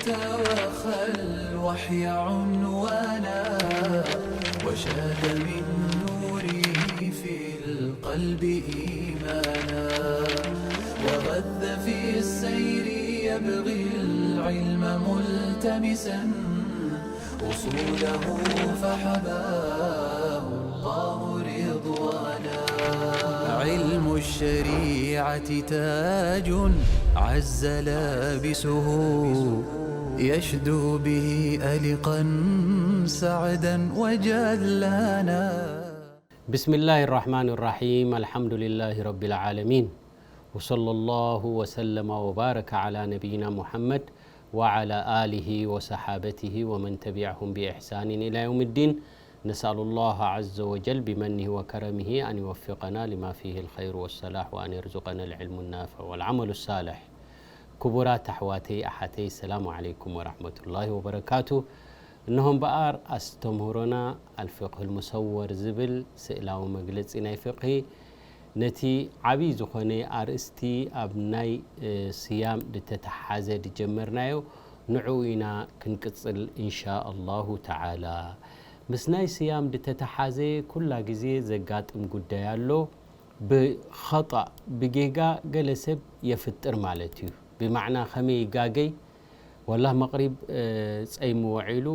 وخى الوحي عنوانا، وشاد من نوره في القلب إيمانا، وغذ في السير يبغي العلم ملتمسا، أصوله فحباه الله رضوانا. علم الشريعة تاج عز لابسه، يشدو به ألقا سعدا وجلانا. بسم الله الرحمن الرحيم. الحمد لله رب العالمين. وصلى الله وسلم وبارك على نبينا محمد وعلى آله وصحابته ومن تبعهم بإحسان إلى يوم الدين. نسأل الله عز وجل بمنه وكرمه أن يوفقنا لما فيه الخير والصلاح وأن يرزقنا العلم النافع والعمل الصالح. ክቡራት ኣሕዋተይ ኣሓተይ፣ ሰላሙ ዓለይኩም ወራሕመቱላሂ ወበረካቱ። እነሆ እምበኣር ኣስተምህሮና ኣልፊቅህ ልሙሰወር ዝብል ስእላዊ መግለጺ ናይ ፍቅሂ ነቲ ዓብዪ ዝኾነ ኣርእስቲ ኣብ ናይ ስያም ዝተተሓዘ ዝጀመርናዮ ንዕኡ ኢና ክንቅጽል ኢንሻ ኣላሁ ተዓላ። ምስ ናይ ስያም ዝተተሓዘ ኩላ ግዜ ዘጋጥም ጉዳይ ኣሎ። ብኸጣእ ብጌጋ ገለ ሰብ የፍጥር ማለት እዩ። ብማዕና ከመይ ይጋገይ? ወላህ መቕሪብ ጸይሙ ወዒሉ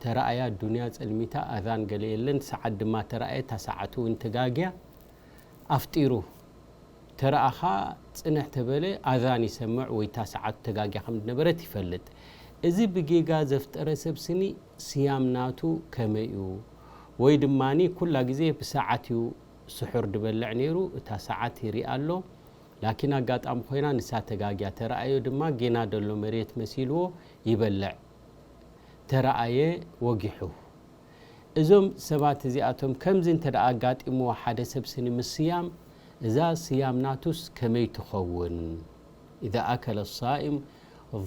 ተረኣያ፣ ዱንያ ጸልሚታ፣ ኣዛን ገለ የለን፣ ሰዓት ድማ ተረኣየ፣ እታ ሰዓት እውን ተጋግያ፣ ኣፍጢሩ። ተረኣኻ ጽንሕ ተበለ ኣዛን ይሰምዕ ወይ እታ ሰዓት ተጋግያ ከም ዝነበረት ይፈልጥ። እዚ ብጌጋ ዘፍጠረ ሰብ ስኒ ስያም ናቱ ከመይ እዩ? ወይ ድማ ኩላ ግዜ ብሰዓት እዩ ስሑር ዝበልዕ ነይሩ፣ እታ ሰዓት ይሪኣ ኣሎ። ላኪን ኣጋጣሚ ኮይና ንሳ ተጋግያ ተረኣዮ ድማ ጌና ደሎ መሬት መሲልዎ ይበልዕ ተረኣየ ወጊሑ። እዞም ሰባት እዚኣቶም ከምዚ እንተ ደኣ ኣጋጢምዎ ሓደ ሰብ ስኒ ምስያም፣ እዛ ስያም ናቱስ ከመይ ትኸውን? إذا أكل الصائم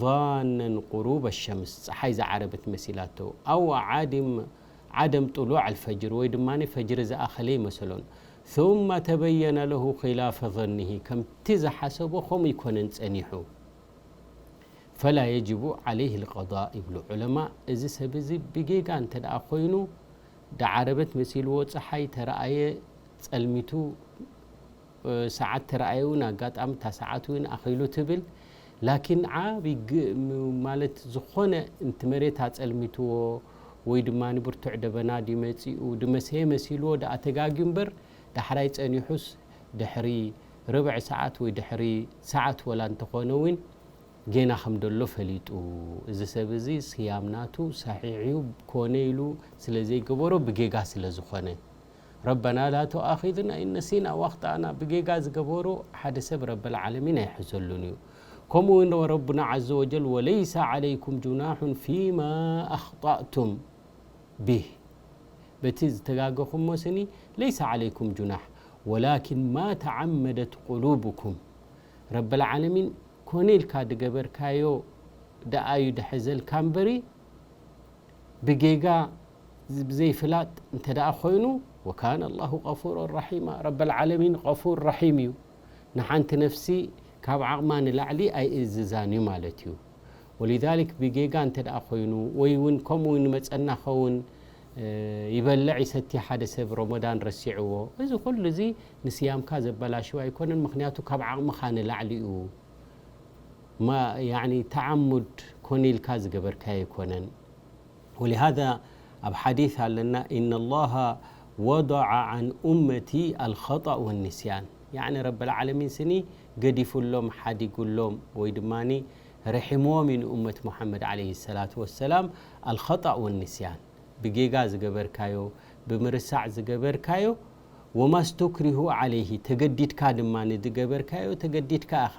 ظانا غروب الشمس፣ ጸሓይ ዝዓረበት መሲላቶ፣ أو عادم عدم طلوع الفجر፣ ወይ ድማ ፈጅሪ ዝኣኸለ ይመሰሎን፣ ثم تبين له خلاف ظنه፣ ከምቲ ዝሓሰቦ ከምኡ ይኮነን ጸኒሑ። فلا يجب عليه القضاء ይብሉ ዑለማ። እዚ ሰብ እዚ ብጌጋ እንተ ደኣ ኮይኑ፣ ደዓረበት መሲልዎ ጸሓይ ተረኣየ፣ ጸልሚቱ፣ ሰዓት ተረኣየ እውን ኣጋጣሚ እታ ሰዓት እውን ኣኺሉ ትብል። ላኪን ዓቢ ግ-፣ ም-፣ ማለት ዝኾነ እንት መሬት ኣጸልሚትዎ ወይ ድማ ብርቱዕ ደበና ድመጺኡ ድመሰየ መሲልዎ ደኣ ተጋግዩ እምበር፣ ዳሕራይ ጸኒሑስ ድሕሪ ርብዕ ሰዓት ወይ ድሕሪ ሰዓት ወላ እንተኾነ እውን ጌና ከም ደሎ ፈሊጡ። እዚ ሰብ እዚ ስያም ናቱ ሰሒሕ እዩ፣ ኮነ ኢሉ ስለ ዘይገበሮ ብጌጋ ስለ ዝኾነ። ረበና ላ ቱኣኺዝና ኢን ነሲና ዋኽጣእና። ብጌጋ ዝገበሮ ሓደ ሰብ ረበል ዓለሚን ኣይሕዘሉን እዩ። ከምኡ እውን ረቡና ዓዘ ወጀል ወለይሰ ዓለይኩም ጁናሑን ፊማ ኣኽጣእቱም ቢህ፣ በቲ ዝተጋገኹሞ ስኒ ለይሰ ዓለይኩም ጁናሕ ወላኪን ማ ተዓመደት ቁሉብኩም። ረበል ዓለሚን ኮነ ኢልካ ድገበርካዮ ደኣዩ ድሐዘልካ እምበሪ ብጌጋ ብዘይፍላጥ እንተ ደኣ ኮይኑ፣ ወካነ ኣላሁ ገፉረን ረሒማ፣ ረበል ዓለሚን ገፉር ረሒም እዩ። ንሓንቲ ነፍሲ ካብ ዓቕማ ንላዕሊ ኣይእዝዛን እዩ ማለት እዩ። ወሊዛሊክ ብጌጋ እንተ ደኣ ኮይኑ ወይ እውን ከምኡ ንመጸና ኸውን ይበልዕ ይሰቲ ሓደ ሰብ ረመዳን ረሲዕዎ፣ እዚ ኩሉ እዚ ንስያምካ ዘበላሽው ኣይኮነን። ምኽንያቱ ካብ ዓቕምኻ ንላዕሊ እዩ። ማ ያኒ ተዓሙድ ኮነ ኢልካ ዝገበርካዮ ኣይኮነን። ወሊሃዛ ኣብ ሓዲስ ኣለና፣ ኢነ ላሃ ወደዐ ዓን ኡመቲ ኣልኸጠእ ወኒስያን። ያኒ ረበል ዓለሚን ስኒ ገዲፉሎም፣ ሓዲጉሎም ወይ ድማ ርሒምዎም እዩ ንኡመት ሙሓመድ ዓለይሂ ሰላቱ ወሰላም። ኣልኸጠእ ወኒስያን፣ ብጌጋ ዝገበርካዮ፣ ብምርሳዕ ዝገበርካዮ፣ ወማ ስተክሪሁ ዓለይሂ፣ ተገዲድካ ድማ ንዝገበርካዮ፣ ተገዲድካ ኢኻ፣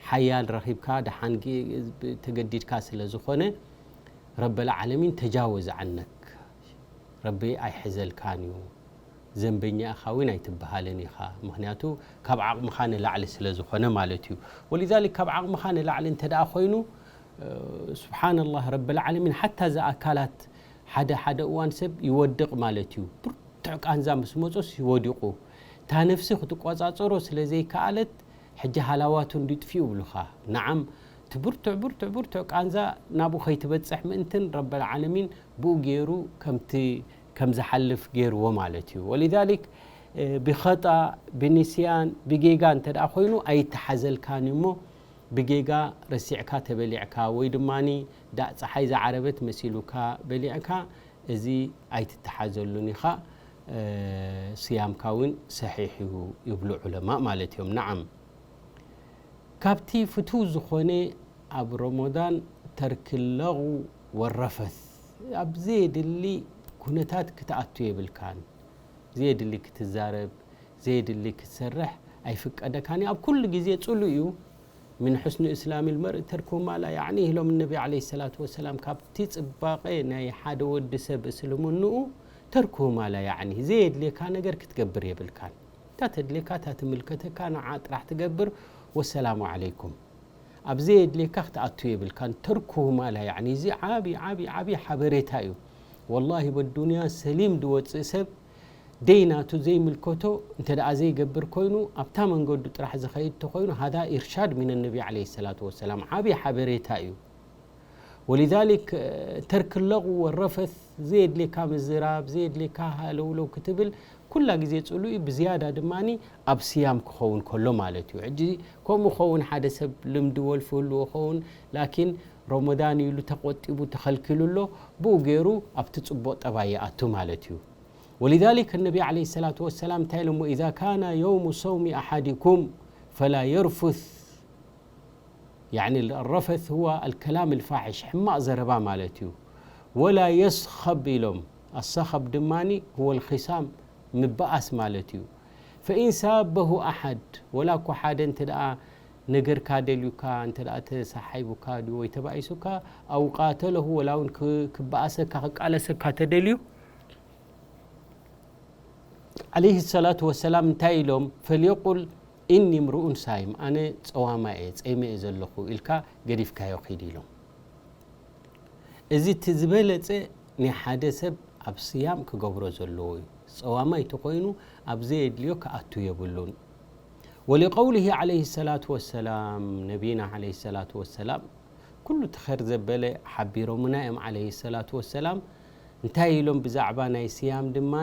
ሓያል ረኺብካ ደሓን ግ-፣ ተገዲድካ ስለ ዝኾነ፣ ረበል ዓለሚን ተጃወዝ ዓነክ፣ ረቢ ኣይሕዘልካን እዩ። ዘንበኛ ኢኻ እውን ኣይትበሃልን ኢኻ። ምኽንያቱ ካብ ዓቕምኻ ንላዕሊ ስለ ዝኾነ ማለት እዩ። ወሊዛሊክ ካብ ዓቕምኻ ንላዕሊ እንተ ደኣ ኮይኑ፣ እ፣ ሱብሓነላህ፣ ረበል ዓለሚን ሓታ እዚ ኣካላት ሓደ ሓደ እዋን ሰብ ይወድቕ ማለት እዩ። ብርቱዕ ቃንዛ ምስ መጾስ ይወዲቑ። እታ ነፍሲ ክትቆጻጸሮ ስለ ዘይከኣለት፣ ሕጂ ሃላዋቱ እንዲጥፊኡ ይብሉኻ። ነዓም፣ እቲ ብርቱዕ ብርቱዕ ብርቱዕ ቃንዛ ናብኡ ከይትበጽሕ ምእንትን ረበል ዓለሚን ብኡ ገይሩ ከምቲ ከም ዝሓልፍ ገይርዎ ማለት እዩ። ወሊዛሊክ ብኸጣእ ብንስያን ብጌጋ እንተ ደኣ ኮይኑ ኣይተሓዘልካን እዩ እሞ ብጌጋ ረሲዕካ ተበሊዕካ ወይ ድማ ዳእ ፀሓይ ዝዓረበት መሲሉካ በሊዕካ እዚ ኣይትተሓዘሉን ኢኻ። ስያምካ እውን ሰሒሕ እዩ ይብሉ ዑለማእ ማለት እዮም። ነዓም ካብቲ ፍቱው ዝኾነ ኣብ ረመዳን ተርክ ለغው ወረፈት ኣብ ዘየድሊ ኩነታት ክትኣቱ የብልካን። ዘየድሊ ክትዛረብ፣ ዘየድሊ ክትሰርሕ ኣይፍቀደካን እዩ። ኣብ ኩሉ ግዜ ጽሉእ እዩ። ምን ሑስኒ እስላሚ ልመርኢ ተርኩ ማ ላ ያዕኒ ኢሎም ነቢ ዓለይሂ ሰላቱ ወሰላም። ካብቲ ጽባቐ ናይ ሓደ ወዲ ሰብ እስልምንኡ ተርኩ ማ ላ ያዕኒ፣ ዘየድልየካ ነገር ክትገብር የብልካን። እታ ተድልየካ እታ ትምልከተካ ንዓ ጥራሕ ትገብር። ወሰላሙ ዓለይኩም። ኣብ ዘየድልየካ ክትኣቱ የብልካን። ተርኩ ማ ላ ያዕኒ፣ እዚ ዓቢ ዓቢ ዓቢ ሓበሬታ እዩ። ወላሂ በዱንያ ሰሊም ዝወፅእ ሰብ ደይናቱ ዘይምልከቶ እንተ ደኣ ዘይገብር ኮይኑ ኣብታ መንገዱ ጥራሕ ዝኸይድ ተኮይኑ ሃዳ ኢርሻድ ሚን ነቢ ዓለይሂ ሰላቱ ወሰላም ዓቢ ሓበሬታ እዩ። ወሊዛሊክ ተርክ ለغው ወረፈት ዘየድልየካ ምዝራብ ዘየድልየካ ሃለውለው ክትብል ኩላ ግዜ ጽሉእ እዩ። ብዝያዳ ድማ ኣብ ስያም ክኸውን ከሎ ማለት እዩ። ሕጂ ከምኡ ኸውን ሓደ ሰብ ልምዲ ወልፊ ህልዎ ኸውን ላኪን ረመዳን ኢሉ ተቆጢቡ ተኸልኪሉ ኣሎ ብኡ ገይሩ ኣብቲ ጽቡቕ ጠባይ ይኣቱ ማለት እዩ። ولذلك النبي عليه الصلاة والسلام እንታይ ኢሎሞ إذا كان يوم صوم أحدكم فلا يرفث يعني الرفث هو الكلام الفاحش ሕማቕ ዘረባ ማለት እዩ። ولا يصخب ኢሎም الصخب ድማ هو الخصام ምበኣስ ማለት እዩ። فإن سابه أحد ወላ እኮ ሓደ እንተ ደኣ ነገርካ ደልዩካ እንተ ደኣ ተሳሓይቡካ ድዩ ወይ ተባኢሱካ أو قاتله ወላ እውን ክበኣሰካ ክቃለሰካ ተደልዩ عليه الصلاة والسلام እንታይ ኢሎም فليقل إني امرؤ صائم ኣነ ጸዋማይ እየ ጸይመ እየ ዘለኹ ኢልካ ገዲፍካዮ ኺድ ኢሎም። እዚ እቲ ዝበለጸ ናይ ሓደ ሰብ ኣብ ስያም ክገብሮ ዘለዎ እዩ። ጸዋማይ ተኾይኑ ኣብ ዘየድልዮ ክኣቱ የብሉን። ولقوله عليه الصلاة والسلام ነቢና عليه الصلاة والسلام ኩሉ እቲ ኸር ዘበለ ሓቢሮምና እዮም عليه الصلاة والسلام። እንታይ ኢሎም ብዛዕባ ናይ ስያም ድማ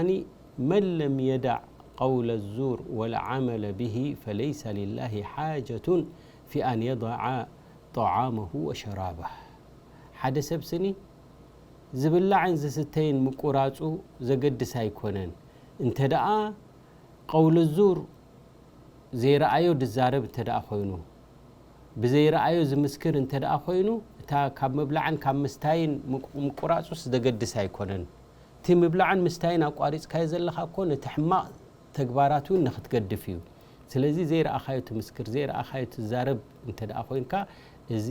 من لم يدع قول الزور والعمل به فليس لله حاجة في أن يدع طعامه وشرابه ሓደ ሰብ ስኒ ዝብላዕን ዝስተይን ምቁራጹ ዘገድስ ኣይኮነን። እንተ ደኣ ቀውል ዙር ዘይረኣዮ ድዛረብ እንተ ደኣ ኮይኑ ብዘይረኣዮ ዝምስክር እንተ ደኣ ኮይኑ እታ ካብ ምብላዕን ካብ ምስታይን ምቁራጹስ ዘገድስ ኣይኮነን። እቲ ምብላዕን ምስታይን ኣቋሪጽካዮ ዘለኻ እኮ ነቲ ሕማቕ ተግባራት እውን ንኽትገድፍ እዩ። ስለዚ ዘይረኣኻዮ ትምስክር ዘይረኣኻዮ ትዛረብ እንተ ደኣ ኮይንካ እዚ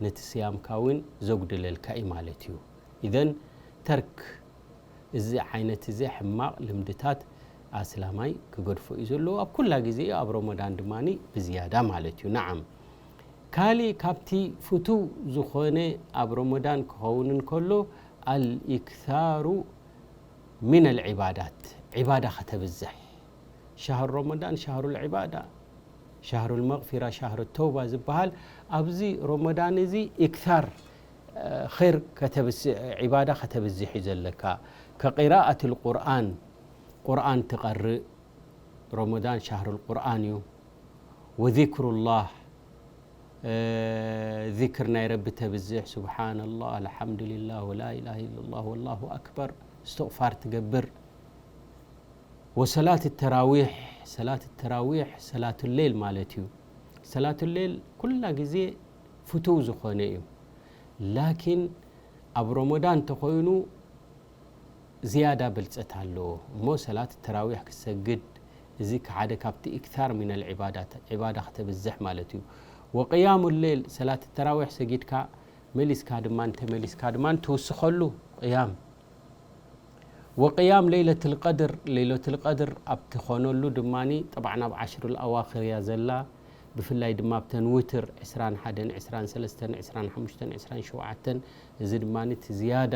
ነቲ ስያምካ እውን ዘጉድለልካ እዩ ማለት እዩ። ኢዘን ተርክ እዚ ዓይነት እዚ ሕማቕ ልምድታት ኣስላማይ ክገድፎ እዩ ዘለዎ ኣብ ኩላ ግዜ እዩ ኣብ ረመዳን ድማ ብዝያዳ ማለት እዩ። ነዓም ካሊእ ካብቲ ፍቱው ዝኾነ ኣብ ረመዳን ክኸውን እንከሎ ኣልኢክታሩ ምን ኣልዒባዳት ዒባዳ ከተብዝሕ ሻህር ረመዳን ሻህሩ ልዒባዳ ሻህሩ ልመቕፊራ ሻህሩ ተውባ ዝበሃል ኣብዚ ረመዳን እዚ ኢክታር ር ዒባዳ ከተብዝሕ እዩ ዘለካ ከቂራኣት ልቁርኣን ቁርኣን ትቐርእ ረመዳን ሻህሩ ልቁርኣን እዩ ወذكر الله ذكر ናይ ረቢ ተብዝሕ سبحان الله الحمد لله ولا إله إلا الله والله أكبر استغفار ትገብር وصلاة التراويح صلاة التراويح صلاة الليل ማለት እዩ። صلاة الليل ኩላ ግዜ ፍቱው ዝኾነ እዩ። ላኪን ኣብ ረመዳን ተኾይኑ ዝያዳ ብልፀት ኣለዎ እሞ ሰላት ተራዊሕ ክሰግድ እዚ ሓደ ካብቲ ኢክታር ሚን ልዒባዳት ዒባዳ ክተብዝሕ ማለት እዩ። ወቅያሙ ሌል ሰላት ተራዊሕ ሰጊድካ መሊስካ ድማ እንተመሊስካ ድማ ትውስኸሉ ቅያም ወቅያም ለይለት ልቀድር ለይለት ልቀድር ኣብ ትኾነሉ ድማ ጠብዓ ናብ ዓሽሩ ልኣዋክር እያ ዘላ። ብፍላይ ድማ ኣብተን ውትር ዕስራን ሓደን ዕስራን ሰለስተን ዕስራን ሓሙሽተን ዕስራን ሸውዓተን እዚ ድማ እቲ ዝያዳ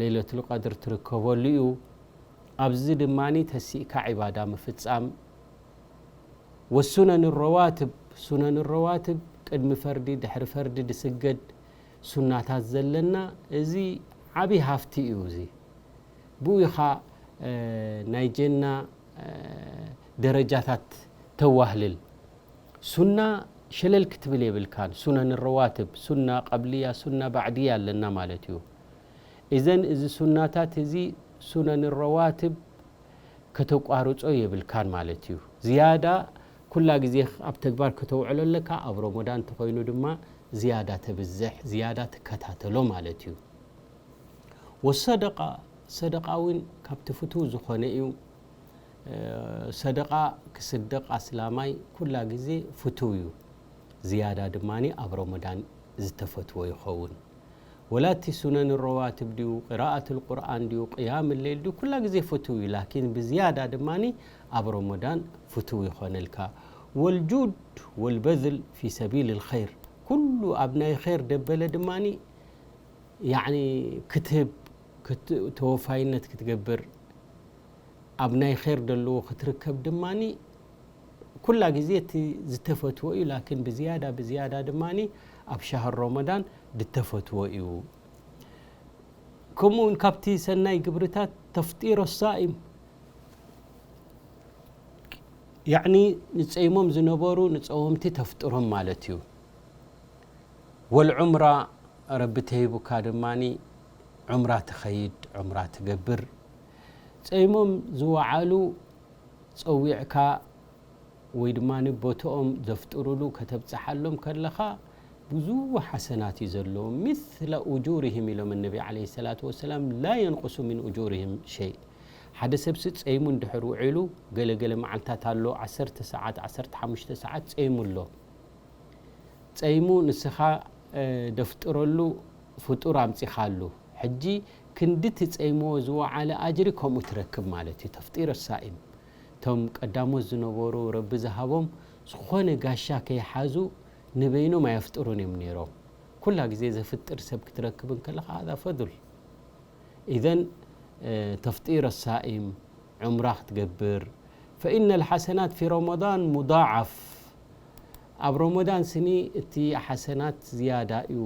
ለይለቱል ቀድር ትርከበሉ እዩ። ኣብዚ ድማ ተሲእካ ዒባዳ ምፍጻም። ወሱነን ረዋትብ ሱነን ረዋትብ፣ ቅድሚ ፈርዲ ድሕሪ ፈርዲ ድስገድ ሱናታት ዘለና፣ እዚ ዓብዪ ሃፍቲ እዩ። እዚ ብኡ ኢኻ ናይ ጀና ደረጃታት ተዋህልል። ሱና ሸለል ክትብል የብልካን። ሱነን ረዋትብ፣ ሱና ቀብልያ፣ ሱና ባዕድያ ኣለና ማለት እዩ። እዘን እዚ ሱናታት እዚ፣ ሱነን ረዋትብ፣ ከተቋርጾ የብልካን ማለት እዩ። ዝያዳ ኩላ ግዜ ኣብ ተግባር ከተውዕሎ ኣለካ። ኣብ ረመዳን እንተኾይኑ ድማ ዝያዳ ተብዝሕ፣ ዝያዳ ትከታተሎ ማለት እዩ። ወሰደቃ፣ ሰደቃ እውን ካብቲ ፍቱው ዝኾነ እዩ። ሰደቃ ክስደቕ ኣስላማይ ኩላ ግዜ ፍቱው እዩ። ዝያዳ ድማ ኣብ ረመዳን ዝተፈትዎ ይኸውን። ወላ እቲ ሱነን ረዋትብ ድዩ፣ ቅራኣት ቁርኣን ድዩ፣ ቅያም ሌል ድዩ፣ ኩላ ግዜ ፍቱው እዩ። ላኪን ብዝያዳ ድማ ኣብ ረመዳን ፍቱው ይኾነልካ። ወልጁድ ወልበዝል ፊ ሰቢል ልኸይር፣ ኩሉ ኣብ ናይ ኸይር ደበለ ድማ ያዕኒ ክትህብ፣ ክት-፣ ተወፋይነት ክትገብር፣ ኣብ ናይ ኸይር ደለዎ ክትርከብ ድማ ኩላ ግዜ እቲ ዝተፈትዎ እዩ። ላኪን ብዝያዳ ብዝያዳ ድማ ኣብ ሻህር ረመዳን ዝተፈትዎ እዩ። ከምኡ እውን ካብቲ ሰናይ ግብርታት ተፍጢሮ ሳኢም፣ ያዕኒ ንጸይሞም ዝነበሩ ንጸወምቲ ተፍጥሮም ማለት እዩ። ወልዑምራ፣ ረቢ ተሂቡካ ድማ ዑምራ ትኸይድ፣ ዑምራ ትገብር። ጸይሞም ዝወዓሉ ጸዊዕካ ወይ ድማ ቦትኦም ዘፍጥሩሉ ከተብጽሓሎም ከለኻ ብዙሕ ሓሰናት እዩ ዘለዎም። ሚስለ ኡጁሪሂም ኢሎም ነቢ ዓለይሂ ሰላቱ ወሰላም፣ ላ የንቁሱ ሚን ኡጁሪሂም ሸይ። ሓደ ሰብሲ ጸይሙ እንድሕር ውዒሉ፣ ገለገለ መዓልታት ኣሎ፣ ዓሰርተ ሰዓት፣ ዓሰርተ ሓሙሽተ ሰዓት ጸይሙ ኣሎ። ጸይሙ ንስኻ፣ እ፣ ደፍጥረሉ ፍጡር ኣምጺኻሉ። ሕጂ ክንዲ እቲ ጸይምዎ ዝወዓለ ኣጅሪ ከምኡ ትረክብ ማለት እዩ። ተፍጢር ሳኢም። እቶም ቀዳሞት ዝነበሩ ረቢ ዝሃቦም ዝኾነ ጋሻ ከይሓዙ ንበይኖም ኣየፍጥሩን እዮም ነይሮም። ኩላ ግዜ ዘፍጥር ሰብ ክትረክብ እንከለኻ፣ ሃዛ ፈዱል። ኢዘን፣ እ፣ ተፍጢር ሳኢም፣ ዑምራ ክትገብር፣ ፈኢነ ልሓሰናት ፊ ረመዳን ሙዳዓፍ፣ ኣብ ረመዳን ስኒ እቲ ሓሰናት ዝያዳ እዩ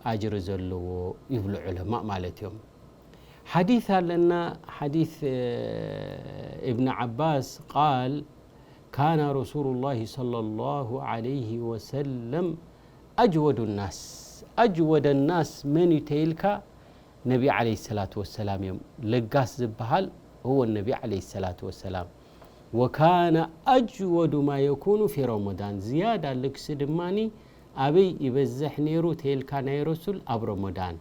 ኣጅሪ ዘለዎ ይብሉ ዑለማእ ማለት እዮም። ሓዲስ ኣለና፣ ሓዲስ፣ እ፣ እብን ዓባስ ቃል፣ ካነ ረሱሉ ላሂ ሰለላሁ ዓለይሂ ወሰለም ኣጅወዱ ናስ። ኣጅወደ ናስ መን እዩ ተይልካ፣ ነቢ ዓለይሂ ሰላቱ ወሰላም እዮም። ለጋስ ዝበሃል ህወ ነቢ ዓለይሂ ሰላቱ ወሰላም። ወካነ ኣጅወዱ ማ የኩኑ ፊ ረመዳን። ዝያዳ ልግሲ ድማኒ ኣበይ ይበዝሕ ነይሩ ተይልካ ናይ ረሱል፣ ኣብ ረመዳን።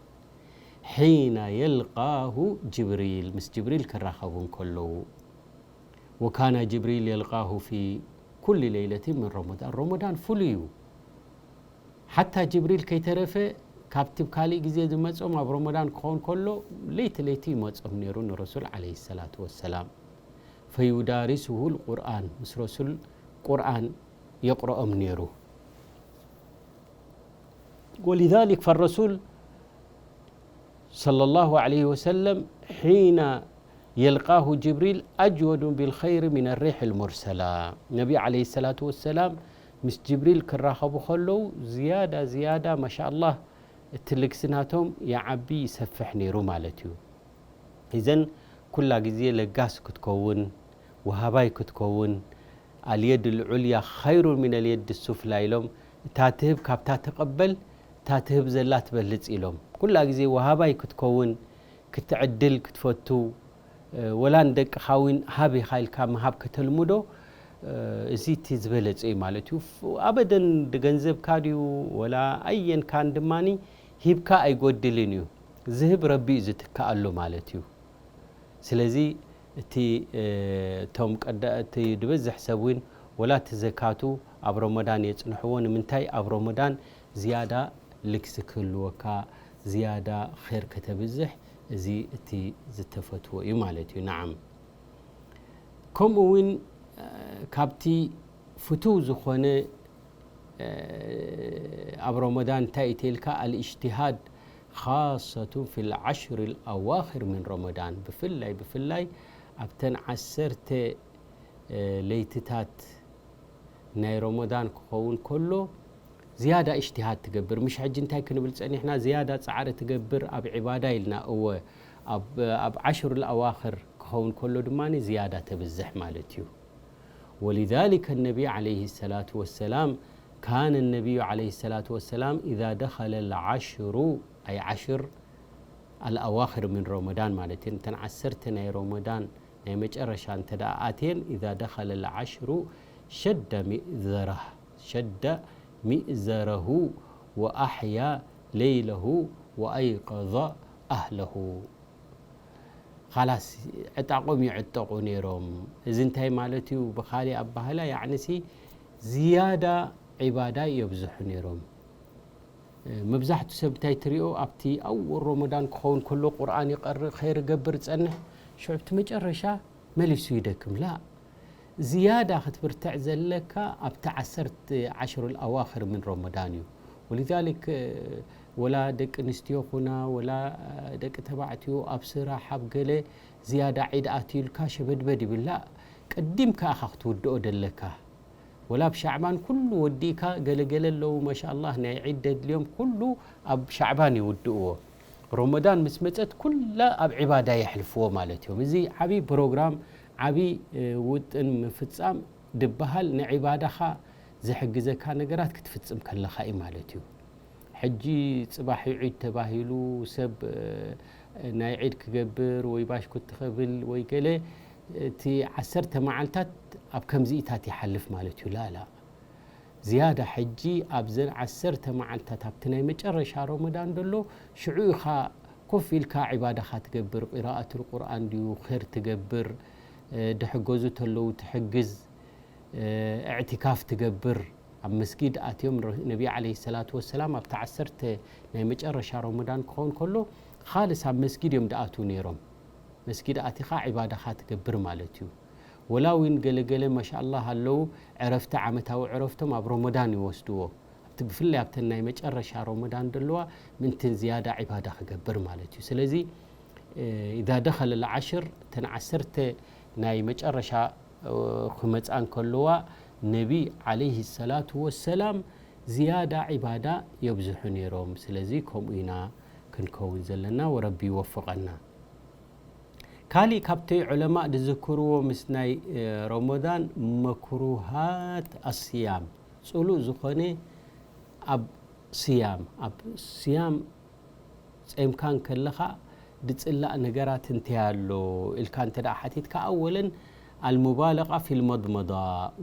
ሒነ የልቃሁ ጅብሪል፣ ምስ ጅብሪል ክራኸቡ እንከለዉ። ወካነ ጅብሪል የልቃሁ ፊ ኩሊ ለይለቲን ምን ረመዳን። ረመዳን ፍሉይ እዩ። ሓታ ጅብሪል ከይተረፈ ካብቲ ካልእ ግዜ ዝመጾም ኣብ ረመዳን ክኸውን ከሎ ለይቲ ለይቲ ይመጾም ነይሩ ንረሱል ዓለይሂ ሰላቱ ወሰላም። ፈዩዳሪሱሁ ልቁርኣን፣ ምስ ረሱል ቁርኣን የቕረኦም ነይሩ። ወሊዛሊክ ፈረሱል ሰለላሁ ዓለይሂ ወሰለም ሒነ የልቃሁ ጅብሪል ኣጅወዱ ቢልኸይሪ ሚነ ሪሕ ልሙርሰላ። ነቢ ዓለይሂ ሰላቱ ወሰላም ምስ ጅብሪል ክራኸቡ ከለዉ ዝያዳ ዝያዳ ማሻኣላህ እቲ ልግሲ ናቶም ይዓቢ ይሰፍሕ ነይሩ ማለት እዩ። ኢዘን ኩላ ግዜ ለጋስ ክትከውን፣ ወሃባይ ክትከውን፣ ኣልየድ ልዑልያ ኸይሩን ሚን ኣልየድ ሱፍላ ኢሎም፣ እታ ትህብ ካብታ ትቐበል፣ እታ ትህብ ዘላ ትበልጽ ኢሎም። ኩላ ግዜ ወሃባይ ክትከውን፣ ክትዕድል ክትፈቱ፣ እ፣ ወላ ንደቅኻ እውን ሃብ ኢኻ ኢልካ ምሃብ ከተልምዶ፣ እ፣ እዚ እቲ ዝበለጸ እዩ ማለት እዩ። ፍ-፣ ኣበደን ገንዘብካ ድዩ ወላ ኣየንካን ድማኒ ሂብካ ኣይጎድልን እዩ። ዝህብ ረቢ እዩ ዝትክኣሉ ማለት እዩ። ስለዚ እቲ፣ እ፣ እቶም ቀዳ-፣ እቲ ዝበዝሕ ሰብ እውን ወላ እቲ ዘካቱ ኣብ ረመዳን የጽንሕዎ። ንምንታይ? ኣብ ረመዳን ዝያዳ ልግሲ ክህልወካ፣ ዝያዳ ኼር ከተብዝሕ፣ እዚ እቲ ዝተፈትዎ እዩ ማለት እዩ። ነዓም። ከምኡ እውን፣ እ፣ ካብቲ ፍቱው ዝኾነ፣ እ፣ ኣብ ረመዳን እንታይ እዩ ተልካ? ኣልእጅትሃድ ኻሰቱ ፊ ልዓሽር ልኣዋኽር ምን ረመዳን። ብፍላይ፣ ብፍላይ ኣብተን ዓሰርተ፣ እ፣ ለይትታት ናይ ሮሞዳን ክኸውን ከሎ ዝያዳ እጅትሃድ ትገብር። ምሽ ሕጂ እንታይ ክንብል ጸኒሕና? ዝያዳ ጻዕሪ ትገብር ኣብ ዒባዳ ኢልና። እወ፣ ኣብ፣ ኣብ ዓሽሩል ኣዋኽር ክኸውን ከሎ ድማ ዝያዳ ተብዝሕ ማለት እዩ። ولذلك النبي عليه الصلاة والسلام، كان النبي عليه الصلاة والسلام إذا دخل العشر، أي عشر الأواخر من رمضان ማለት እየን። እተን ዓሰርተ ናይ ሮመዳን ናይ መጨረሻ እንተ ደኣ ኣትየን፣ إذا دخل العشر شد مئزره، شد مئزره وأحيا ليله وأيقظ أهله። ኻላስ ዕጣቖም ይዕጠቑ ነይሮም። እዚ እንታይ ማለት እዩ? ብኻሊእ ኣባህላ ያዕኒሲ ዝያዳ ዒባዳ የብዝሑ ነይሮም። መብዛሕቱ ሰብ እንታይ ትሪኦ? ኣብቲ ኣወል ሮመዳን ክኸውን ከሎ ቁርኣን ይቐርእ፣ ኸይር ገብር፣ ጸንሕ፣ ሽዑ ኣብቲ መጨረሻ መሊሱ ይደክም። ላ፣ ዝያዳ ክትብርትዕ ዘለካ ኣብቲ ዓሰርተ ዓሽሩል ኣዋኽር ምን ሮመዳን እዩ። ወሊዛሊክ፣ ወላ ደቂ ኣንስትዮ ኩና፣ ወላ ደቂ ተባዕትዮ ኣብ ስራሕ፣ ኣብ ገለ ዝያዳ ዒድ ኣትዩልካ ሸበድበድ ይብል። ላ፣ ቀዲምካ ኢኻ ክትውድኦ ደለካ። ወላ ኣብ ሻዕባን ኩሉ ወዲእካ፣ ገለገለ ኣለዉ ማሻኣላህ ናይ ዒድ ደድልዮም ኩሉ ኣብ ሻዕባን ይውድእዎ። ሮመዳን ምስ መጸት ኩላ ኣብ ዒባዳ የሕልፍዎ ማለት እዮም። እዚ ዓቢ ፕሮግራም፣ ዓቢ፣ እ፣ ውጥን ምፍጻም ድበሃል ንዒባዳኻ ዝሕግዘካ ነገራት ክትፍጽም ከለኻ እዩ ማለት እዩ። ሕጂ ጽባሕ እዩ ዒድ ተባሂሉ ሰብ፣ እ፣ ናይ ዒድ ክገብር ወይ ባሽኩቲ ክብል ወይ ገለ፣ እቲ ዓሰርተ መዓልታት ኣብ ከምዚኢታት ይሓልፍ ማለት እዩ። ላላ ዝያዳ ሕጂ ኣብዘን ዓሰርተ መዓልታት ኣብቲ ናይ መጨረሻ ሮመዳን ደሎ ሽዑ ኢኻ ኮፍ ኢልካ ዒባዳኻ ትገብር፣ ቂራኣቱል ቁርኣን ድዩ ኸይር ትገብር፣ እ፣ ድሕገዙ ተለዉ ትሕግዝ፣ እ፣ እዕቲካፍ ትገብር። ኣብ መስጊድ ኣትዮም ረ-፣ ነቢ ዓለይሂ ሰላቱ ወሰላም ኣብቲ ዓሰርተ ናይ መጨረሻ ሮመዳን ክኸውን ከሎ ኻልስ ኣብ መስጊድ እዮም ድኣትዉ ነይሮም። መስጊድ ኣቲኻ ዒባዳኻ ትገብር ማለት እዩ። ወላ እውን ገለገለ ማሻኣላህ ኣለዉ ዕረፍቲ፣ ዓመታዊ ዕረፍቶም ኣብ ሮመዳን ይወስድዎ። ኣብቲ ብፍላይ ኣብተን ናይ መጨረሻ ሮመዳን ደለዋ ምንትን ዝያዳ ዒባዳ ክገብር ማለት እዩ። ስለዚ፣ እ፣ ኢዛ ደኸለ ልዓሽር፣ እተን ዓሰርተ ናይ መጨረሻ፣ እ፣ ክመጻ እንከለዋ ነቢ ዓለይሂ ሰላቱ ወሰላም ዝያዳ ዒባዳ የብዝሑ ነይሮም። ስለዚ ከምኡ ኢና ክንከውን ዘለና፣ ወረቢ ይወፍቐና። ካሊእ ካብቲ ዑለማእ ዝዝክርዎ ምስ ናይ፣ እ፣ ሮሞዳን መክሩሃት ኣስያም፣ ጽሉእ ዝኾነ ኣብ ስያም፣ ኣብ ስያም ጸምካ እንከለኻ ድጽላእ ነገራት እንታይ ኣሎ ኢልካ እንተ ደኣ ሓቲትካ፣ ኣወለን ኣልሙባለቃ ፊል መድመዳ፣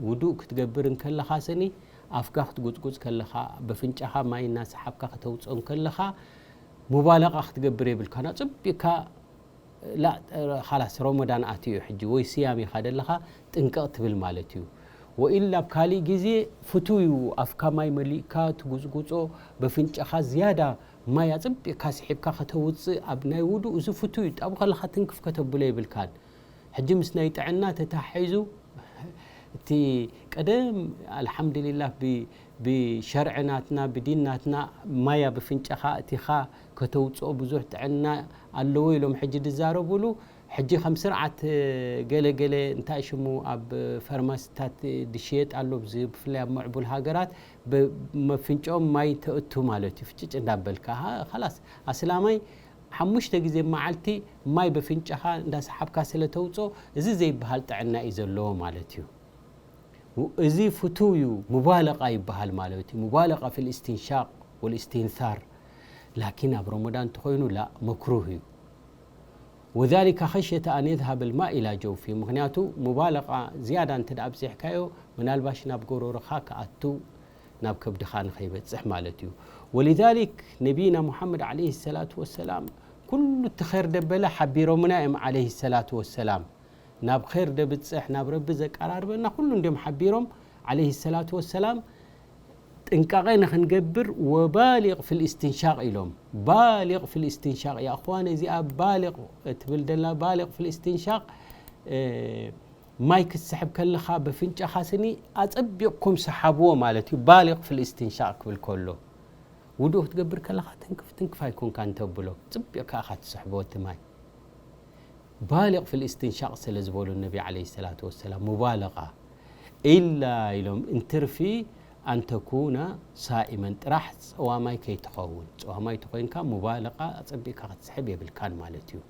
ውዱእ ክትገብር እንከለኻ ስኒ ኣፍካ ክትጉጽጉጽ ከለኻ፣ በፍንጫኻ ማይ እናሰሓብካ ከተውጽኦ እንከለኻ፣ ሙባለቃ ክትገብር የብልካን። ኣጸቢቕካ ላ፣ ኻላስ ሮመዳን ኣትዩ ሕጂ ወይ ስያም ኢኻ ደለኻ ጥንቅቕ ትብል ማለት እዩ። ወኢላ ኣብ ካሊእ ግዜ ፍቱው እዩ፣ ኣፍካ ማይ መሊእካ ትጉጽጉጾ፣ በፍንጫኻ ዝያዳ ማይ ኣጸቢቕካ ስሒብካ ከተውጽእ ኣብ ናይ ውዱእ፣ እዚ ፍቱው እዩ። ኣብኡ ከለኻ ትንክፍ ከተብሎ የብልካን። ሕጂ ምስ ናይ ጥዕና ተታሒዙ እቲ ቀደም ኣልሓምዱሊላህ ብ-፣ ብሸርዒ ናትና ብዲን ናትና ማይ ኣብ ኣፍንጫኻ ኣእቲኻ ከተውጽኦ ብዙሕ ጥዕና ኣለዎ ኢሎም ሕጂ ዝዛረቡሉ። ሕጂ ከም ስርዓት ገለ ገለ እንታይ ሽሙ ኣብ ፋርማሲታት ዝሽየጥ ኣሎ፣ ብዚ-፣ ብፍላይ ኣብ ምዕቡል ሃገራት ብ-፣ መፍንጫኦም ማይ ተእቱ ማለት እዩ። ፍጭጭ እንዳበልካ፣ ሃ-፣ ኻላስ ኣስላማይ ሓሙሽተ ግዜ መዓልቲ ማይ በፍንጫኻ እንዳሰሓብካ ስለ ተውጾ፣ እዚ ዘይበሃል ጥዕና እዩ ዘለዎ ማለት እዩ። ው-፣ እዚ ፍቱው እዩ፣ ሙባለቃ ይበሃል ማለት እዩ። ሙባለቃ ፊል እስትንሻቅ ወል እስትንሳር። ላኪን ኣብ ረመዳን እንተኾይኑ ላ፣ መክሩህ እዩ። ወዛሊካ ኸሽየተ ኣን የዝሃብ ልማእ ኢላ ጀውፊ። ምኽንያቱ ሙባለቃ ዝያዳ እንተ ደኣ ኣብዚሕካዮ፣ ምናልባሽ ናብ ጎሮሮኻ ክኣቱ፣ ናብ ከብድኻ ንኸይበጽሕ ማለት እዩ። ወሊዛሊክ ነቢይና ሙሓመድ ዓለይሂ ሰላቱ ወሰላም ኩሉ እቲ ኸይር ደበለ ሓቢሮምና እዮም ዓለይሂ ሰላቱ ወሰላም። ናብ ኸይር ደብጽሕ፣ ናብ ረቢ ዘቀራርበና ኩሉ እንዲዮም ሓቢሮም ዓለይሂ ሰላቱ ወሰላም። ጥንቃቄ ንኽንገብር ወባሊቅ ፊል እስትንሻቅ ኢሎም። ባሊቅ ፊል እስትንሻቅ፣ ያ እኽዋን፣ እዚኣ ባሊቅ ትብል ደላ፣ ባሊቅ ፊል እስትንሻቅ፣ እ፣ ማይ ክትስሕብ ከለኻ በፍንጫኻ ስኒ ኣጸቢቕኩም ሰሓብዎ ማለት እዩ። ባሊቅ ፊል እስትንሻቅ ክብል ከሎ፣ ውዱእ ክትገብር ከለኻ ትንክፍ ትንክፍ ኣይኮንካን ተብሎ፣ ጽቢቕካ ኢኻ ትስሕቦ እቲ ማይ። ባሊቅ ፊል እስትንሻቅ ስለ ዝበሉ ነቢ ዓለይሂ ሰላቱ ወሰላም፣ ሙባለቃ። ኢላ ኢሎም እንትርፊ ኣንተኩና ሳኢመን ጥራሕ ጸዋማይ ከይትኸውን። ጸዋማይ ተኾይንካ ሙባለቓ ኣጸቢቕካ ክትስሕብ የብልካን ማለት እዩ።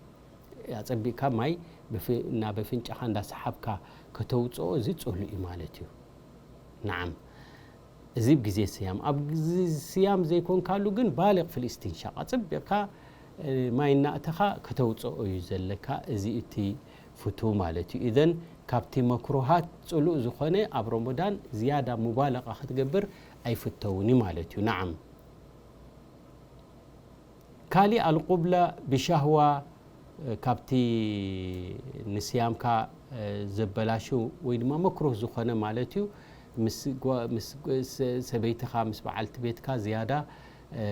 ኣጸቢቕካ ማይ ብፍ-፣ ናብ ኣፍንጫኻ እንዳሰሓብካ ከተውጽኦ እዚ ጽሉእ እዩ ማለት እዩ። ነዓም። እዚ ኣብ ግዜ ስያም። ኣብ ግዜ ስያም ዘይኮንካሉ ግን ባልቕ ፊል ኢስቲንሻቕ። ኣጸቢቕካ፣ እ፣ ማይ እናእተኻ ከተውጽኦ እዩ ዘለካ። እዚ እቲ ፍቱው ማለት እዩ። ኢዘን ካብቲ መክሩሃት ጽሉእ ዝኾነ ኣብ ረመዳን ዝያዳ ሙባለቓ ክትገብር ኣይፍተውን እዩ ማለት እዩ። ነዓም። ካሊእ ኣልቁብላ ብሻህዋ፣ እ፣ ካብቲ ንስያምካ፣ እ፣ ዘበላሹ ወይ ድማ መክሩህ ዝኾነ ማለት እዩ። ምስ ጓ-፣ ምስ ጓ-፣ ሰ-፣ ሰበይትኻ፣ ምስ በዓልቲ ቤትካ ዝያዳ፣ እ፣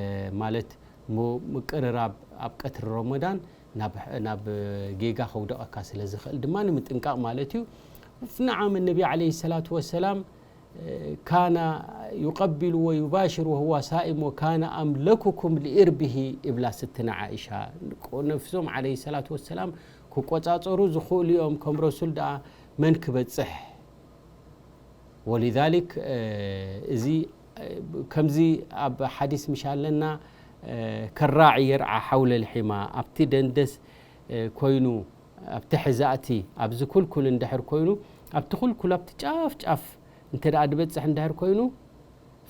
ማለት ሞ-፣ ምቅርራብ ኣብ ቀትሪ ረመዳን ናብ፣ ናብ ጌጋ ከውደቐካ ስለ ዝኽእል ድማ ንምጥንቃቕ ማለት እዩ። ነዓም፣ ነቢ ዓለይሂ ሰላቱ ወሰላም ካነ ዩቀቢሉ ወዩባሽር ወሁዋ ሳኢም ወካነ ኣምለኩኩም ሊኢርቢሂ ይብላ ስትነ ዓኢሻ። ነብሶም ዓለይሂ ሰላቱ ወሰላም ክቆጻጸሩ ዝኽእሉ እዮም፣ ከም ረሱል ደኣ መን ክበጽሕ? ወሊዛሊክ፣ እ፣ እዚ፣ እ፣ ከምዚ ኣብ ሓዲስ ምሽ ኣለና፣ እ፣ ከራዒ የርዓ ሓውለ ልሒማ፣ ኣብቲ ደንደስ፣ እ፣ ኮይኑ፣ ኣብቲ ሕዛእቲ፣ ኣብዚ ኩልኩል እንድሕር ኮይኑ፣ ኣብቲ ኩልኩል፣ ኣብቲ ጫፍ ጫፍ እንተ ደኣ ድበጽሕ እንድሕር ኮይኑ፣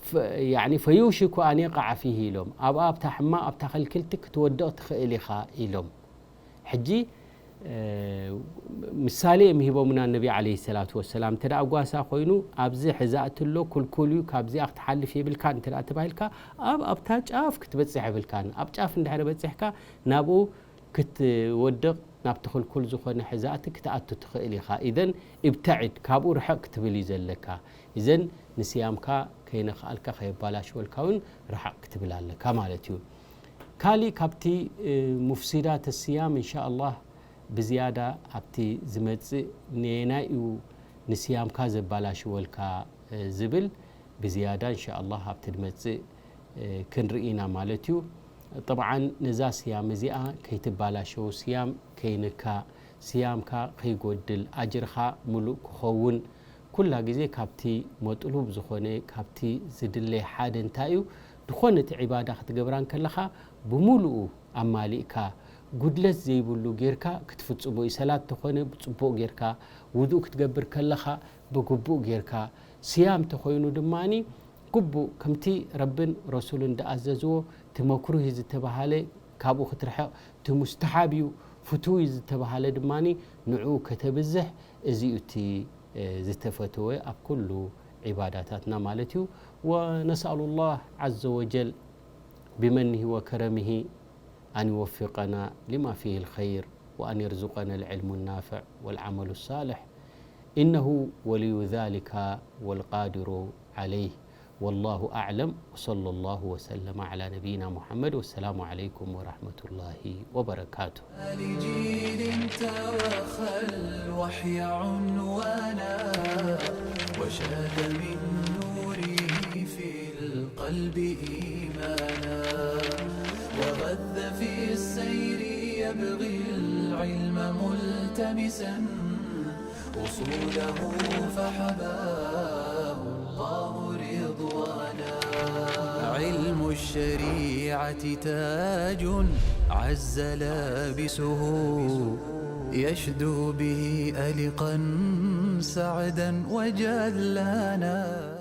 ፈ-፣ ያዕኒ፣ ፈዩሽኩ ኣን የቃዓ ፊሂ ኢሎም። ኣብኣ ኣብታ ሕማቕ፣ ኣብታ ከልክልቲ ክትወድቕ ትኽእል ኢኻ ኢሎም። ሕጂ፣ እ፣ ምሳሌ እዮም ሂቦምና ነቢ ዓለይሂ ሰላቱ ወሰላም። እንተ ደኣ ጓሳ ኮይኑ፣ ኣብዚ ሕዛእቲ ኣሎ፣ ኩልኩል እዩ፣ ካብዚኣ ክትሓልፍ የብልካን እንተ ደኣ ተባሂልካ፣ ኣብ፣ ኣብታ ጫፍ ክትበጽሕ የብልካን። ኣብ ጫፍ እንድሕር በጺሕካ፣ ናብኡ ክትወድቕ፣ ናብቲ ክልኩል ዝኾነ ሕዛእቲ ክትኣቱ ትኽእል ኢኻ። ኢዘን፣ ኢብተዒድ፣ ካብኡ ርሕቕ ክትብል እዩ ዘለካ። ኢዘን፣ ንስያምካ ከይነኽኣልካ፣ ከየባላሽወልካ እውን ርሓቕ ክትብል ኣለካ ማለት እዩ። ካሊእ ካብቲ፣ እ፣ ሙፍሲዳት ስያም፣ እንሻኣላህ፣ ብዝያዳ ኣብቲ ዝመጽእ ነየናይ እዩ ንስያምካ ዘባላሽወልካ፣ እ፣ ዝብል ብዝያዳ፣ እንሻኣላህ፣ ኣብቲ ዝመጽእ፣ እ፣ ክንርኢ ኢና ማለት እዩ። ጠብዓን፣ ነዛ ስያም እዚኣ ከይትባላሸው፣ ስያም ከይንካ፣ ስያምካ ከይጎድል፣ ኣጅርኻ ምሉእ ክኸውን፣ ኩላ ግዜ ካብቲ መጥሉብ ዝኾነ፣ ካብቲ ዝድለይ ሓደ እንታይ እዩ? ዝኾነ እቲ ዒባዳ ክትገብራ እንከለኻ፣ ብምሉኡ ኣማሊእካ፣ ጉድለት ዘይብሉ ጌርካ ክትፍጽሞ እዩ። ሰላት ተኾነ፣ ብጽቡቕ ጌርካ፣ ውዱእ ክትገብር ከለኻ፣ ብግቡእ ጌርካ፣ ስያም ተኾይኑ ድማኒ፣ ግቡእ ከምቲ ረብን ረሱልን ዝኣዘዝዎ፣ እቲ መክሩህ እዩ ዝተባሃለ ካብኡ ክትርሕቕ፣ እቲ ሙስተሓብ እዩ፣ ፍቱው እዩ ዝተባሃለ ድማኒ ንዕኡ ከተብዝሕ፣ እዚ እዩ እቲ፣ እ፣ ዝተፈተወ ኣብ ኩሉ ዒባዳታትና ማለት እዩ። ወነስኣሉ ላህ ዓዘ ወጀል ብመኒሂ ወከረሚሂ أن يوفقنا لما فيه الخير وأن يرزقنا العلم النافع والعمل الصالح إنه ولي ذلك والقادر عليه. والله أعلم وصلى الله وسلم على نبينا محمد والسلام عليكم ورحمة الله وبركاته. لجيل توخى الوحي عنوانا وشاد من نوره في القلب إيمانا وغذ في السير يبغي العلم ملتمسا أصوله فحباه الله رضوانا. علم الشريعة تاج عز لابسه يشدو به ألقا سعدا وجلانا.